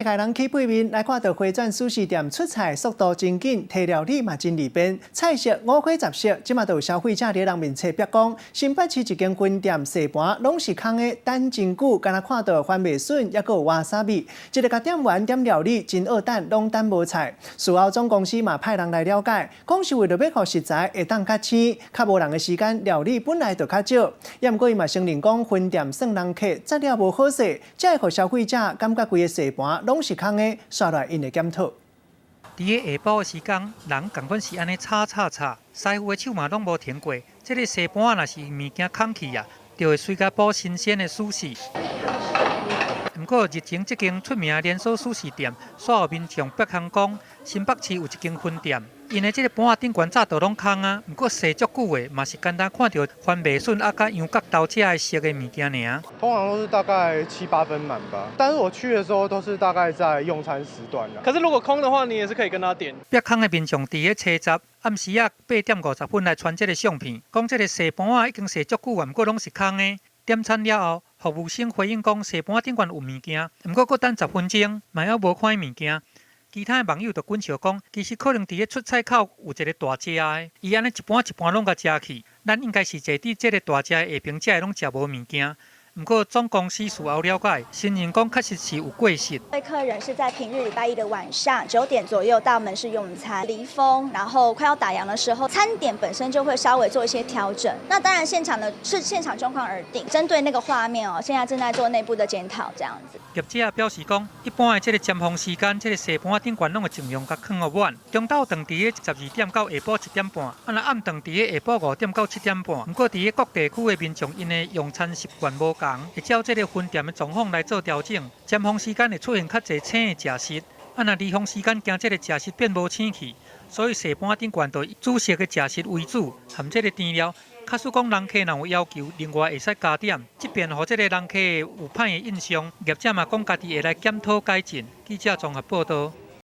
世人去背面來看到迴轉壽司店出菜速度真緊，提料理嘛真利便，菜色五花雜色。這馬就有消費者佇人面前逼講，新北市一間分店洗盤攏是空的，等真久，敢若看到番麥筍，猶閣有瓦薩比。這个共店員點料理真僫等，攏等無菜。事後總公司嘛派人來了解，講是為著欲予食材會當較鮮，較無人的時間料理本來就較少。猶毋過伊嘛承認講分店算人客雜了無好勢，才會予消費者感覺規个洗盤攏是空的，煞來𪜶會檢討。佇咧下晡的時間，人仝款是按呢炒炒炒，師傅的手嘛攏無停過。這个洗盤若是物件空去啊，就會隨共補新鮮的壽司。毋過日前這間出名連鎖壽司店，煞予民眾迫空講，新北市有一間分店，𪜶的這个盤仔頂懸早就攏空啊，毋過洗足久的，嘛是干焦看著番麥筍啊佮羊角豆這的色的物件爾。通常都是大概七八分滿吧，但是我去的時候都是大概在用餐時段啦。可是如果空的話，你也是可以跟他點。迫空的民眾佇咧初十暗時仔8點50分來傳這个相片，講這个洗盤仔已經洗足久啊，毋過攏是空的。點餐了後，服務生回應講洗盤頂懸有物件，毋過閣等10分鐘，嘛猶無看見物件。其他的網友就滾笑講，其實可能佇咧出菜口有一个大食的，伊按呢一盤一盤攏共食去，咱應該是坐佇這个大食的下爿才會攏食無物件。毋過總公司事後了解，承認講確實是有過失。客人是在平日禮拜一的晚上9點左右到門市用餐，離峰，然後快要打烊的時候，餐點本身就會稍微做一些調整。那當然現場的是現場狀況而定，針對那個畫面哦，現在正在做內部的檢討，這樣子。業者表示講，一般的這个尖峰時間，這个洗盤頂懸攏會盡量共囥予滿。中晝頓佇咧12點到下晡7點半，啊若暗頓佇咧下晡5點到7點半。毋過佇咧各地區的民眾𪜶的用餐習慣無仝，會照這个分店的狀況來做調整。尖峰時間會出現較濟醒的食食，啊若離峰時間驚這个食食變無醒去，所以洗盤頂懸就以主食的食食為主，含這个甜料。假使講人客若有要求，另外會使加點，這邊予這个人客有歹的印象，業者嘛講家己會來檢討改進。記者綜合報導。